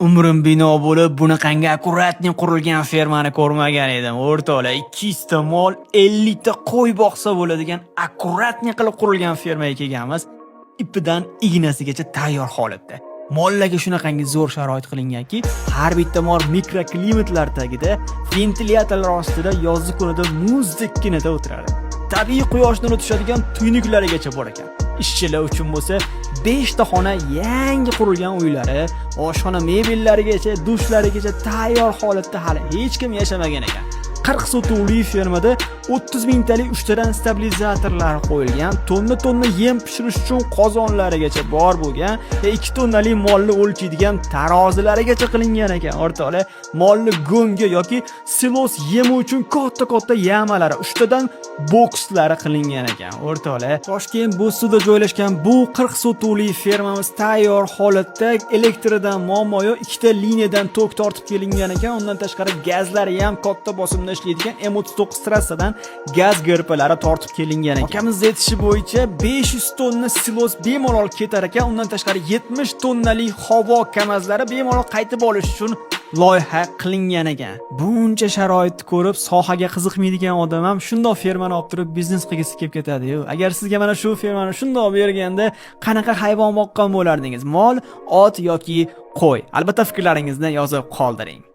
Umrim bino bo'lib, bunaqangi аккуратный qurilgan fermani ko'rmagan edim. O'rtoqlar, 200 ta mol, 50 ta qo'y boqsa bo'ladigan аккуратный qilib qurilgan fermaga kelganmiz. Ipidan ignasigacha tayyor holatda. Mollarga shunaqangi zo'r sharoit qilinganki, har bitta mol mikroklimatlar tagida, ventilyatorlar ostida yozgi kunida muzdekkinada o'tiradi. Tabiiy quyosh nuri tushadigan tuynuklarigacha bor ekan. Ishchilar uchun bo'lsa 5 ta xona, yangi qurilgan uylari, oshxona mebellarigacha, dushlarigacha tayyor holatda, hali hech kim yashamagan ekan. 40 sotuvli fermada 30 mingtalik uchtadan stabilizatorlar qo'yilgan, tonna-tonna yem pishirish uchun qozonlarigacha bor bo'lgan, 2 tonnali molni o'lchaydigan tarozilarigacha qilingan ekan. O'rtoqlar, molni go'ngga yoki silos yemi uchun katta-katta яма lari, uchtadan bokslari qilingan ekan. O'rtoqlar, Toshkent Bo'zsuvda joylashgan bu 40 sotuvli fermamiz tayyor holatda, elektridan muammo yo'q, ikkita liniyadan tok tortib kelingan ekan. Undan tashqari gazlari ham katta bosimda ishlaydigan M39 trassadan gaz GRPlari tortib kelingan ekan. Akamiz aytishi bo'yicha 500 tonna silos bemalol ketar ekan. Undan tashqari 70 tonnalik havo kamazlari bemalol qaytib olish uchun loyiha qilingan ekan. Buncha sharoitni ko'rib, sohaga qiziqmaydigan odam ham shundoq fermani olib turib biznes qilgisi kelib ketadi-yu. Agar sizga mana shu fermani shundoq berganda, qanaqa hayvon boqqan bo'lardingiz? Mol, ot yoki qo'y? Albatta fikrlaringizni yozib qoldiring.